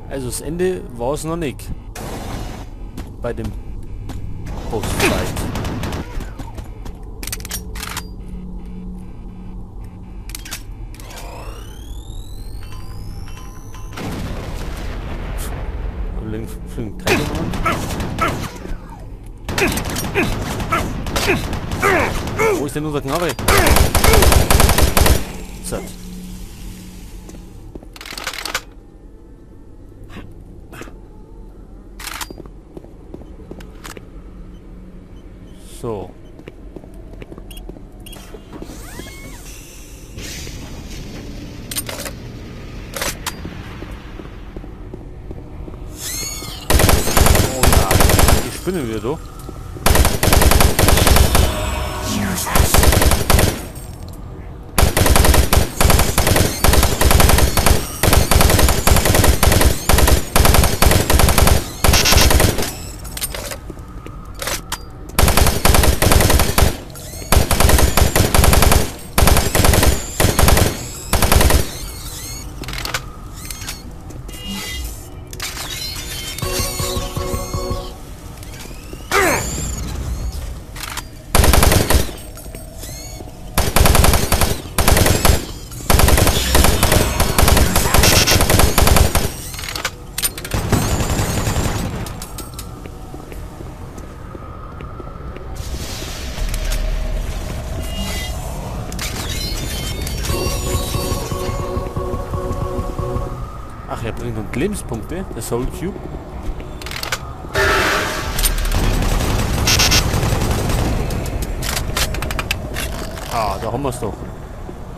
Also das Ende war es noch nicht. Bei dem Bossfight. Wo ist denn unser Knarre? Satt. So. Oh nein, die Spinne wieder doch. Ach, er bringt uns Lebenspunkte, der Soul Cube. Ah, da haben wir es doch.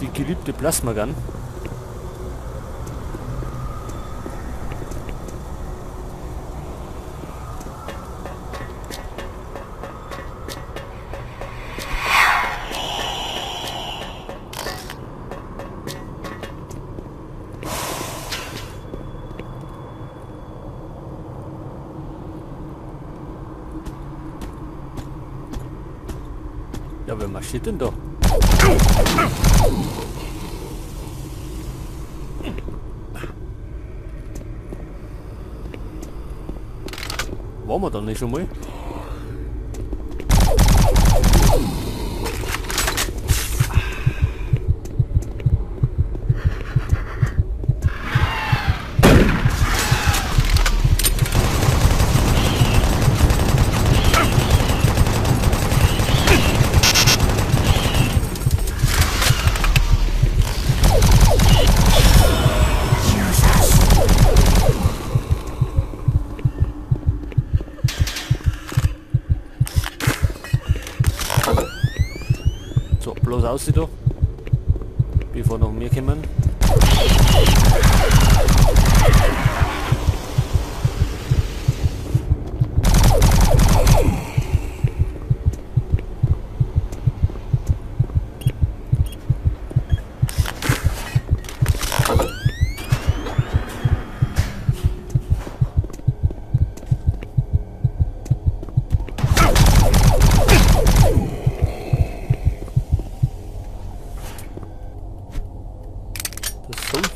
Die geliebte Plasma Gun. Ja, wer marschiert denn da? Waren wir da nicht schon mal? So, bloß aussieht doch, bevor noch mehr kommen.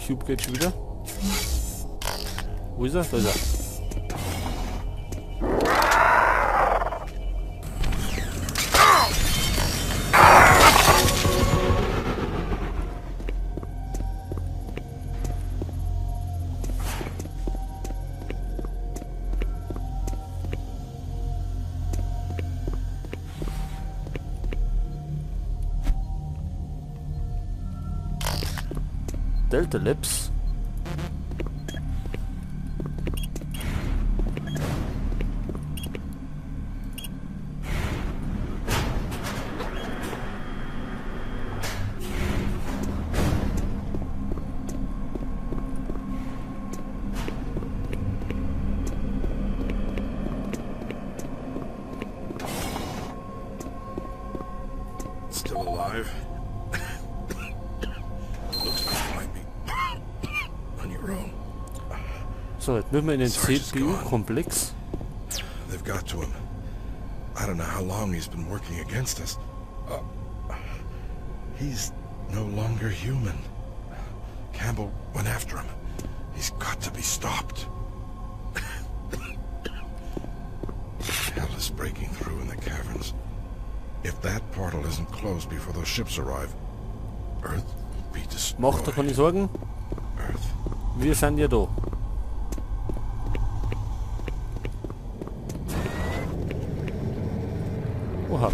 Cube geht schon wieder. Wo ist er? Da ist er. Delta Labs. Still alive? Looks like you might be on your own. So, jetzt müssen wir in den Sarge is gone. CPU-Komplex. They've got to him. I don't know how long he's been working against us. He's no longer human. Campbell went after him. He's got to be stopped. breaking through in the caverns. If that portal isn't closed before those ships arrive, Earth will be destroyed. Mach dir keine Sorgen. Earth. Wir sind ja da. Oha.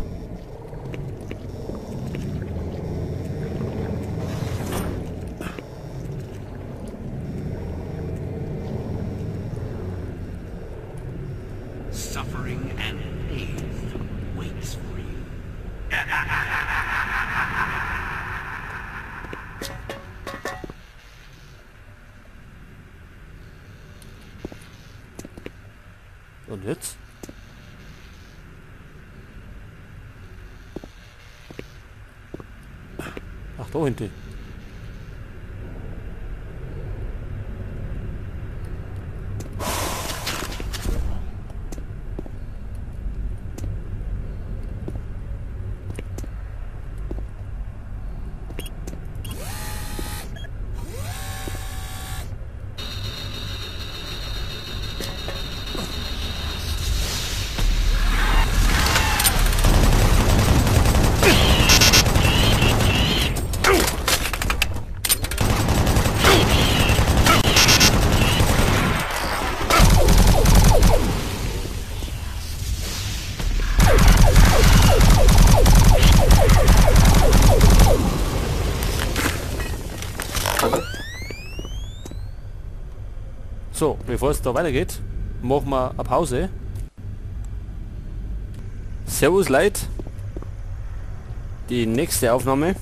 Suffering and pain waits for you. Und jetzt? Ach, da hinten. So, bevor es da weitergeht, machen wir eine Pause. Servus Leute. Die nächste Aufnahme,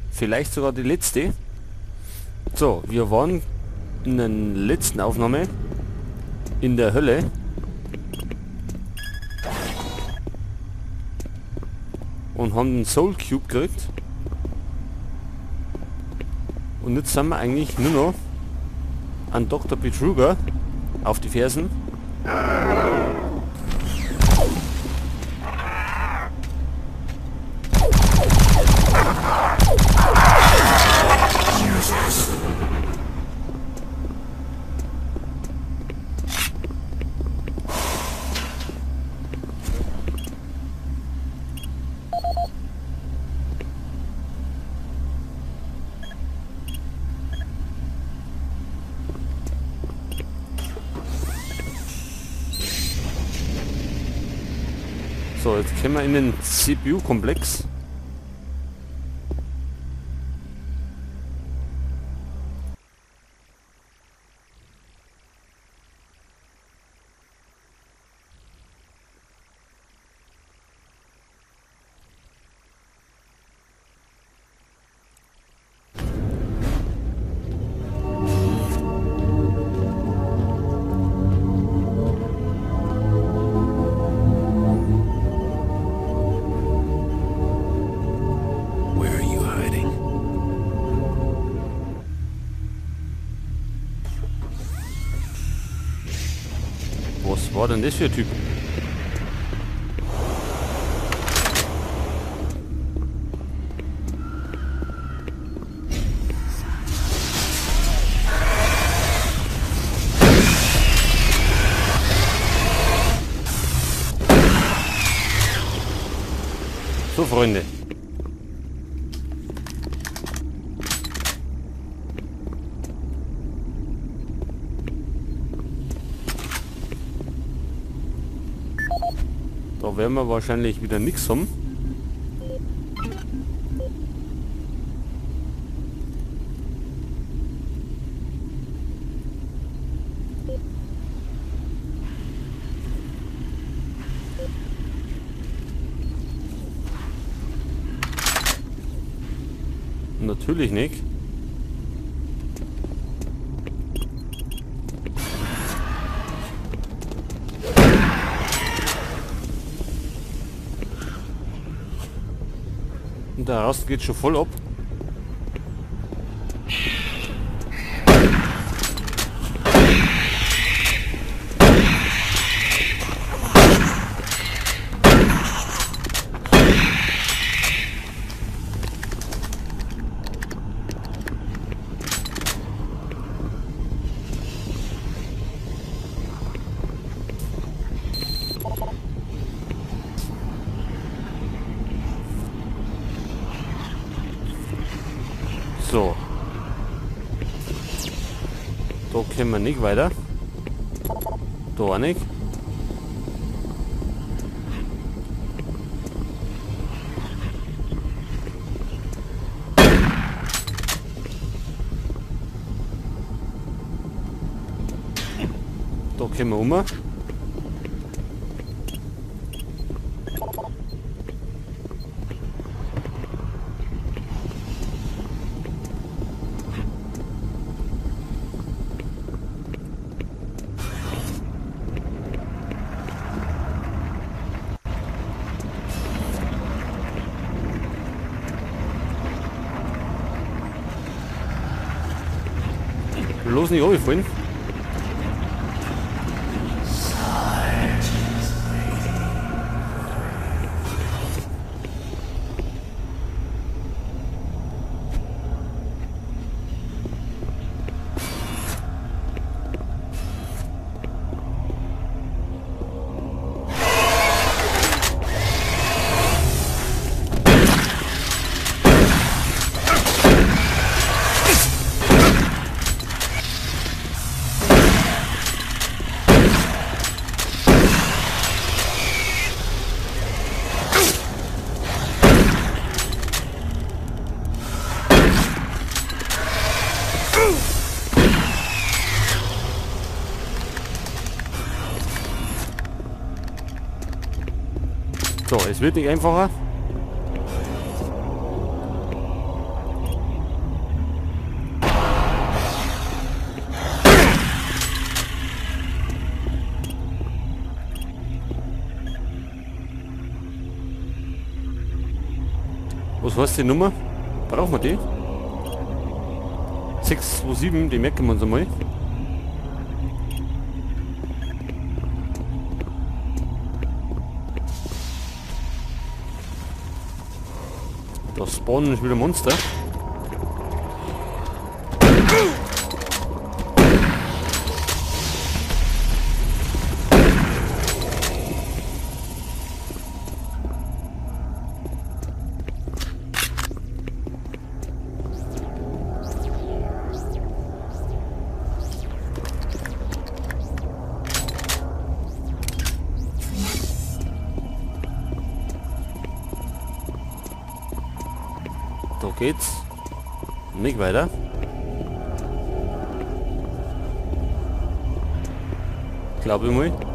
vielleicht sogar die letzte. So, wir waren in der letzten Aufnahme in der Hölle. Und haben den Soul Cube gekriegt. Und jetzt sind wir eigentlich nur noch an Dr. Betruger auf die Fersen. So, jetzt kommen wir in den CPU-Komplex. Was war denn das für ein Typ? So, Freunde. Da werden wir wahrscheinlich wieder nichts haben. Natürlich nicht. Und der Rast geht schon voll ab. Können wir nicht weiter. Da auch nicht. Da können wir um. Bloß nicht runterfallen. So, es wird nicht einfacher. Was heißt die Nummer? Brauchen wir die? 627, die merken wir uns einmal. Da spawnen schon wieder Monster. Da geht's nicht weiter. Glaube ich mal.